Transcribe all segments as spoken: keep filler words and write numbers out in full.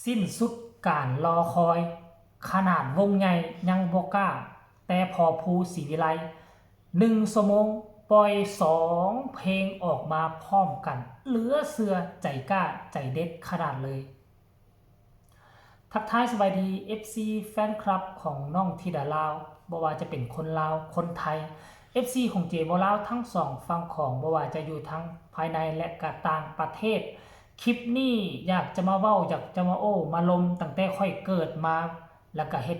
สิ้นสุดการรอคอย ขนาดวงใหญ่ยังบ่กล้า แต่พ่อภูศรีวิไล หนึ่งชั่วโมงปล่อยสองเพลงออกมาพร้อมกัน เหลือเชื่อ ใจกล้าใจเด็ดขนาดเลย ทักทายสบายดี เอฟซี แฟนคลับของน้องธิดาลาว บ่ว่าจะเป็นคนลาว คนไทย เอฟซี ของเจบ่าวลาวทั้งสองฝั่งของ บ่ว่าจะอยู่ทั้งภายในและก็ต่างประเทศ คลิปนี้อยากจะมาเว้า อยากจะมาโอ้ มาลมตั้งแต่ข้อยเกิดมา แล้วก็เฮ็ด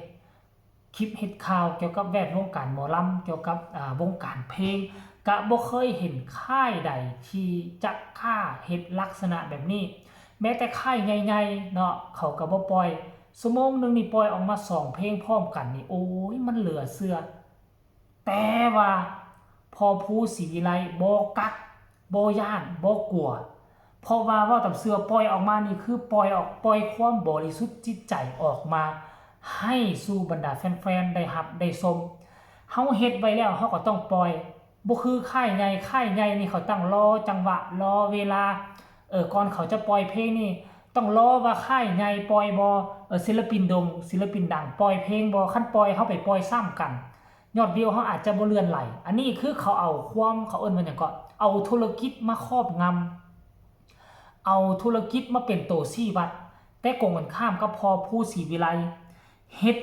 คลิปเฮ็ดข่าวเกี่ยวกับแวดวงการหมอลำ เกี่ยวกับ อ่า วงการเพลง กะบ่เคยเห็นค่ายใดที่จะกล้าเฮ็ดลักษณะแบบนี้ แม้แต่ค่ายใหญ่ๆ เนาะ เขาก็บ่ปล่อย ชั่วโมงหนึ่งนี่ปล่อยออกมาสองเพลงพร้อมกันนี่ โอ้ย มันเหลือเชื่อ แต่ว่าพ่อภูศรีวิไลบ่กัก บ่ย้าน บ่กลัว เพราะว่าเว้าตามเชื่อ ปล่อยออกมานี่คือปล่อยออก ปล่อยความบริสุทธิ์จิตใจออกมา ให้สู่บรรดาแฟนๆ ได้รับได้ชม เฮาเฮ็ดไว้แล้วเฮาก็ต้องปล่อย บ่คือค่ายใหญ่ ค่ายใหญ่นี่เขาตั้งรอจังหวะ รอเวลา เออ ก่อนเขาจะปล่อยเพลงนี่ ต้องรอว่าค่ายใหญ่ปล่อยบ่ เออ ศิลปินโด่ง ศิลปินดังปล่อยเพลงบ่ คันปล่อยเฮาไปปล่อยซ้ำกัน ยอดวิวเฮาอาจจะบ่เลื่อนไหล อันนี้คือเขาเอาความ เขาเอิ้นว่าหยังก็ เอาธุรกิจมาครอบงำ เอาธุรกิจมาเป็นตัวชี้วัด แต่กงกันข้ามกับพ่อภูศรีวิไล เฮ็ด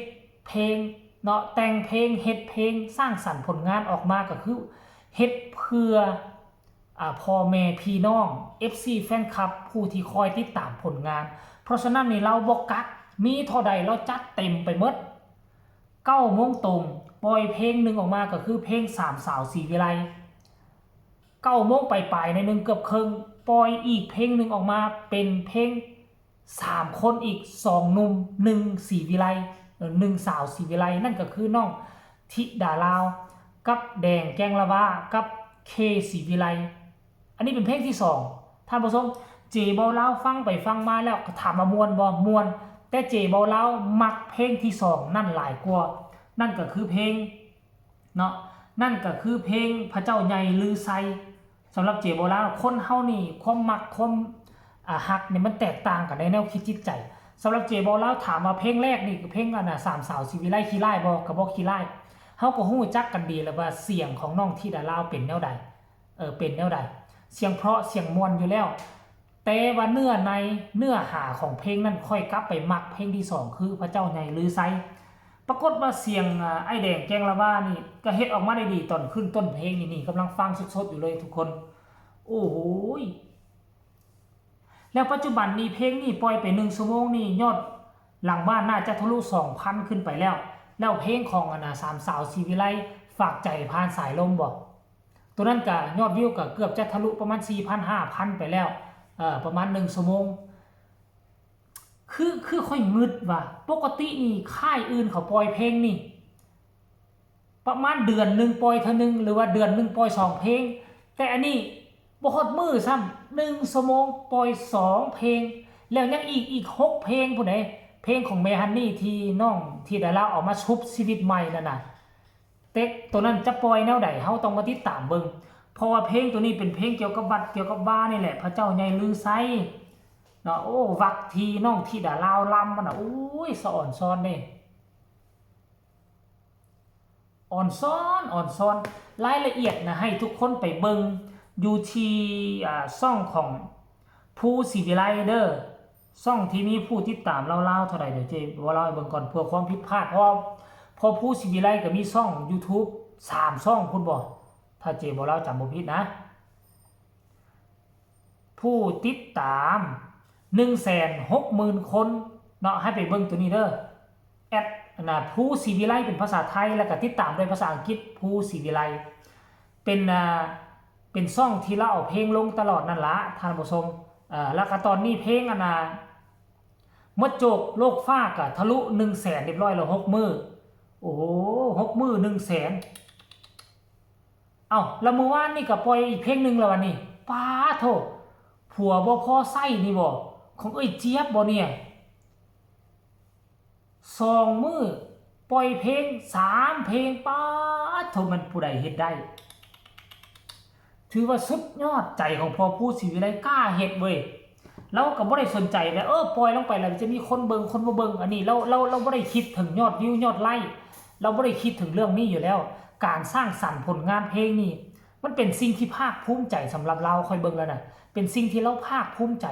เพลงเนาะ แต่งเพลง เฮ็ดเพลง สร้างสรรค์ผลงานออกมาก็คือ เฮ็ดเพื่อ อ่า พ่อแม่พี่น้อง เอฟซี แฟนคลับ ผู้ที่คอยติดตามผลงาน เพราะฉะนั้นนี่ลาวบ่กัก มีเท่าใดลาวจัดเต็มไปหมด เก้าโมงตรง ปล่อยเพลงหนึ่งออกมาก็คือเพลงสามสาวศรีวิไล เก้าโมงปลายๆ หน่อยหนึ่ง เกือบครึ่ง ปล่อยอีกเพลงหนึ่งออกมาเป็นเพลงสามคนอีก สองหนุ่ม หนึ่งศรีวิไล เอ่อ หนึ่งสาวศรีวิไล นั่นก็คือน้องธิดาลาว กับแดงแกงละวา กับเคศรีวิไล อันนี้เป็นเพลงที่สอง ท่านผู้ชม เจบ่าวลาวฟังไปฟังมาแล้วก็ถามว่าม่วนบ่ ม่วน แต่เจบ่าวลาวมักเพลงที่สองนั่นหลายกว่า นั่นก็คือเพลง เนาะ นั่นก็คือเพลงพระเจ้าใหญ่ลือไซ สำหรับเจบ่าวลาว คนเฮานี่ความมัก ความ อ่า ฮักนี่มันแตกต่างกันในแนวคิดจิตใจ สำหรับเจบ่าวลาว ถามว่าเพลงแรกนี่คือเพลงอันน่ะ สามสาวศรีวิไลขี้ร้ายบ่ ก็บ่ขี้ร้าย เฮาก็ฮู้จักกันดีแล้วว่าเสียงของน้องธิดาลาวเป็นแนวใด เออ เป็นแนวใด เสียงเพราะ เสียงม่วนอยู่แล้ว แต่ว่าเนื้อใน เนื้อหาของเพลงนั้น ข้อยกลับไปมักเพลงที่สอง คือพระเจ้าใหญ่ลือไซ ปรากฏว่าเสียง อ่า อ้ายแดงแกงละวานี่ก็เฮ็ดออกมาได้ดี ตอนขึ้นต้นเพลงนี่ นี่กำลังฟังสดๆ อยู่เลยทุกคน โอ้โหย แล้วปัจจุบันนี้เพลงนี่ปล่อยไปหนึ่งชั่วโมงนี่ ยอดหลังบ้านน่าจะทะลุสองพันขึ้นไปแล้ว แล้วเพลงของอันน่ะ สามสาวศรีวิไล ฝากใจผ่านสายลมบ่ ตัวนั้นก็ยอดวิวก็เกือบจะทะลุประมาณสี่พัน ห้าพัน ไปแล้ว เอ่อ ประมาณหนึ่งชั่วโมง คือ คือข้อยงึดว่า ปกตินี่ค่ายอื่นเขาปล่อยเพลงนี่ ประมาณเดือนหนึ่งปล่อยเทื่อหนึ่ง หรือว่าเดือนหนึ่งปล่อยสองเพลง แต่อันนี้บ่ฮอดมื้อซ้ำ หนึ่งชั่วโมงปล่อยสองเพลง แล้วยังอีก อีกหกเพลงพู้นเด้ เพลงของแม่ฮันนี่ที่น้องธิดาลาวเอามาชุบชีวิตใหม่นั่นน่ะ แต่ตัวนั้นจะปล่อยแนวใด เฮาต้องมาติดตามเบิ่ง เพราะว่าเพลงตัวนี้เป็นเพลงเกี่ยวกับวัดเกี่ยวกับวานี่แหละ พระเจ้าใหญ่ลือไซเนาะ โอ้ วรรคที่น้องธิดาลาวลำมันน่ะ โอ้ย สะออนซอนเด้ ออนซอน ออนซอน รายละเอียดนะ ให้ทุกคนไปเบิ่งอยู่ที่ อ่า ช่องของภูศรีวิไลเด้อ ช่องที่มีผู้ติดตามลาวๆ เท่าใด เดี๋ยวเจบ่าวลาวให้เบิ่งก่อน เพื่อความผิดพลาด เพราะ เพราะภูศรีวิไลก็มีช่องยูทูบสามช่องพุ้นบ่ ถ้าเจบ่าวลาวจำบ่ผิดนะ ผู้ติดตาม หนึ่งแสนหกหมื่น คนเนาะ ให้ไปเบิ่งตัวนี้เด้อ แอด อันน่ะ ภูศรีวิไลเป็นภาษาไทย แล้วก็ติดตามด้วยภาษาอังกฤษ ภูศรีวิไล เป็น อ่า เป็นช่องที่ลาวเอาเพลงลงตลอดนั่นละ ท่านผู้ชม เอ่อ แล้วก็ตอนนี้เพลงอันน่ะ หมดโจกโลกฟ้าก็ทะลุหนึ่งแสนเรียบร้อยแล้ว หกมื้อ โอ้โห หกมื้อ หนึ่งแสน เอ้า แล้วมื้อวานนี่ก็ปล่อยอีกเพลงหนึ่งแล้ววันนี้ ป๊าดโธ่ ผัวบ่พอใช้นี่บ่ ของเอ้ยเจี๊ยบบ่เนี่ย สองมื้อปล่อยเพลงสามเพลง ป๊าดโธ่ มันผู้ใดเฮ็ดได้ ถือว่าสุดยอด ใจของพ่อภูศรีวิไลกล้าเฮ็ดเว้ย เราก็บ่ได้สนใจว่า เออ ปล่อยลงไปแล้วจะมีคนเบิ่งคนบ่เบิ่ง อันนี้เรา เรา เราบ่ได้คิดถึงยอดวิวยอดไลค์ เราบ่ได้คิดถึงเรื่องนี้อยู่แล้ว การสร้างสรรค์ผลงานเพลงนี่ มันเป็นสิ่งที่ภาคภูมิใจสำหรับเรา ข้อยเบิ่งแล้วนะ เป็นสิ่งที่เราภาคภูมิใจ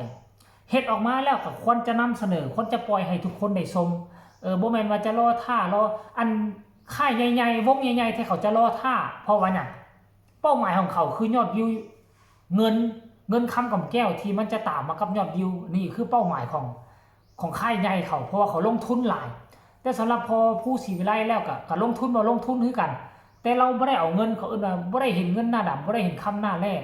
เฮ็ดออกมาแล้วก็ควรจะนำเสนอ ควรจะปล่อยให้ทุกคนได้ชม เออ บ่แม่นว่าจะรอท่า รอ อันค่ายใหญ่ๆ วงใหญ่ๆ ที่เขาจะรอท่า เพราะว่าหยัง เป้าหมายของเขาคือยอดวิว เงิน เงินคำกำแก้วที่มันจะตามมากับยอดวิว นี่คือเป้าหมายของ ของค่ายใหญ่เขา เพราะว่าเขาลงทุนหลาย แต่สำหรับพอผู้ศรีวิไลแล้วก็ ก็ลงทุนบ่ลงทุนคือกัน แต่เราบ่ได้เอาเงิน เขาเอิ้นว่าบ่ได้เห็นเงินหน้าดำ บ่ได้เห็นคำหน้าแร่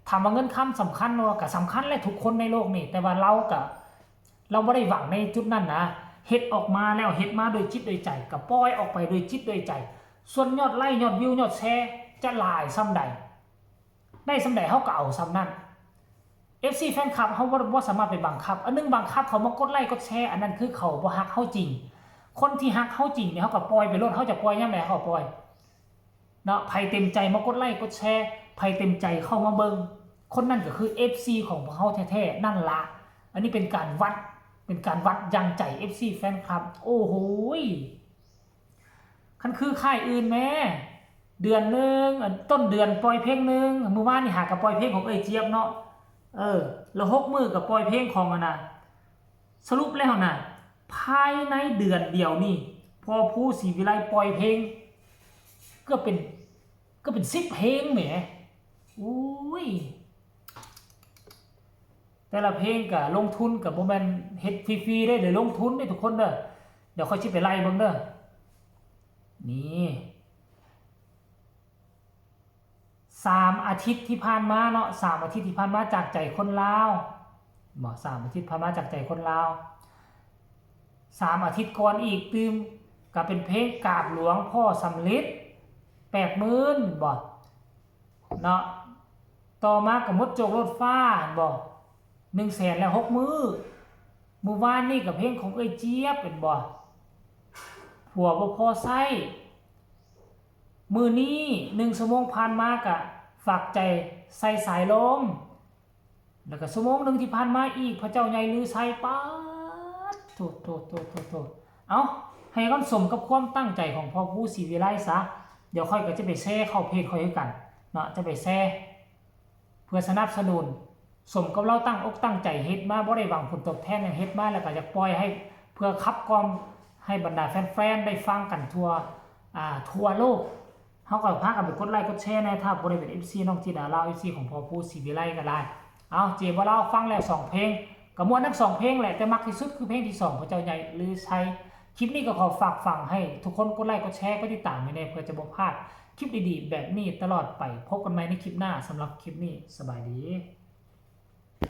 ถามว่าเงินคำสำคัญบ่ ก็สำคัญแหละ ทุกคนในโลกนี่ แต่ว่าเราก็ เราบ่ได้หวังในจุดนั้นนะ เฮ็ดออกมาแล้ว เฮ็ดมาโดยจิตโดยใจ ก็ปล่อยออกไปโดยจิตโดยใจ ส่วนยอดไลค์ ยอดวิว ยอดแชร์ จะหลายส่ำใด ได้ส่ำใด เฮาก็เอาส่ำนั้น เอฟซี แฟนคลับ เฮาบ่ บ่สามารถไปบังคับ อันหนึ่งบังคับเขามากดไลค์กดแชร์ อันนั้นคือเขาบ่ฮักเฮาจริง คนที่ฮักเฮาจริงเนี่ย เฮาก็ปล่อยไปโลด เฮาจะปล่อยยามใด เฮาก็ปล่อย เนาะ ไผเต็มใจมากดไลค์กดแชร์ ไผเต็มใจเข้ามาเบิ่ง คนนั้นก็คือ เอฟซี ของพวกเฮาแท้ๆ นั่นละ อันนี้เป็นการวัด เป็นการวัดยังใจ เอฟซี แฟนคลับ โอ้โหย คันคือค่ายอื่นแหม เดือนหนึ่ง อันต้นเดือนปล่อยเพลงหนึ่ง มื้อวานนี่หาก็ปล่อยเพลงของเอ้ยเจี๊ยบเนาะ เออ แล้วหกมื้อก็ปล่อยเพลงของอันน่ะ สรุปแล้วน่ะ ภายในเดือนเดียวนี่ พอผู้ศรีวิไลปล่อยเพลง ก็เป็น ก็เป็นสิบเพลงแหม อุ้ย แต่ละเพลงก็ลงทุนก็บ่แม่นเฮ็ดฟรีๆ เด้ เดี๋ยวลงทุนเด้ทุกคนเด้อ เดี๋ยวข้อยสิไปไล่เบิ่งเด้อ นี่ สามอาทิตย์ที่ผ่านมาเนาะ สามอาทิตย์ที่ผ่านมาจากใจคนลาว บ่ สามอาทิตย์ผ่านมาจากใจคนลาว สามอาทิตย์ก่อนอีกตื่ม ก็เป็นเพลงกราบหลวงพ่อสำริด แปดหมื่น บ่ เนาะ ต่อมาก็มดโจกรถฟ้า บ่ หนึ่งแสนแล้วหกมื้อ มื้อวานนี่ก็เพลงของเอ้ยเจี๊ยบ แม่นบ่ ผัวบ่พอใช้ มื้อนี้หนึ่งชั่วโมงผ่านมาก็ฝากใจใส่สายลม แล้วก็ชั่วโมงหนึ่งที่ผ่านมาอีก พระเจ้าใหญ่ลือไซ ป๊าด โถ โถ โถ โถ โถ เอ้า ให้มันสมกับความตั้งใจของพ่อผู้ศรีวิไลซะ เดี๋ยวข้อยก็จะไปแชร์เข้าเพจข้อยคือกันเนาะ จะไปแชร์ เพื่อสนับสนุน สมกับเราตั้งอกตั้งใจเฮ็ดมา บ่ได้หวังผลตอบแทนหยัง เฮ็ดมาแล้วก็อยากปล่อยให้ เพื่อขับกล่อมให้บรรดาแฟนๆ ได้ฟังกันทั่ว อ่า ทั่วโลก เฮาก็พากันไปกดไลค์กดแชร์แหน่ ถ้าบ่ได้เป็น เอฟซี น้องธิดาลาว เอฟซี ของพ่อผู้ศรีวิไลก็ได้ เอา เจบ่าวลาวฟังแล้วสองเพลง ก็ม่วนทั้งสองเพลงแหละ แต่มักที่สุดคือเพลงที่สอง พระเจ้าใหญ่ลือไซ คลิปนี้ก็ขอฝากฝังให้ทุกคนกดไลค์กดแชร์กดติดตามไว้แหน่ เพื่อจะบ่พลาดคลิปดีๆ แบบนี้ตลอดไป พบกันใหม่ในคลิปหน้า สำหรับคลิปนี้สบายดี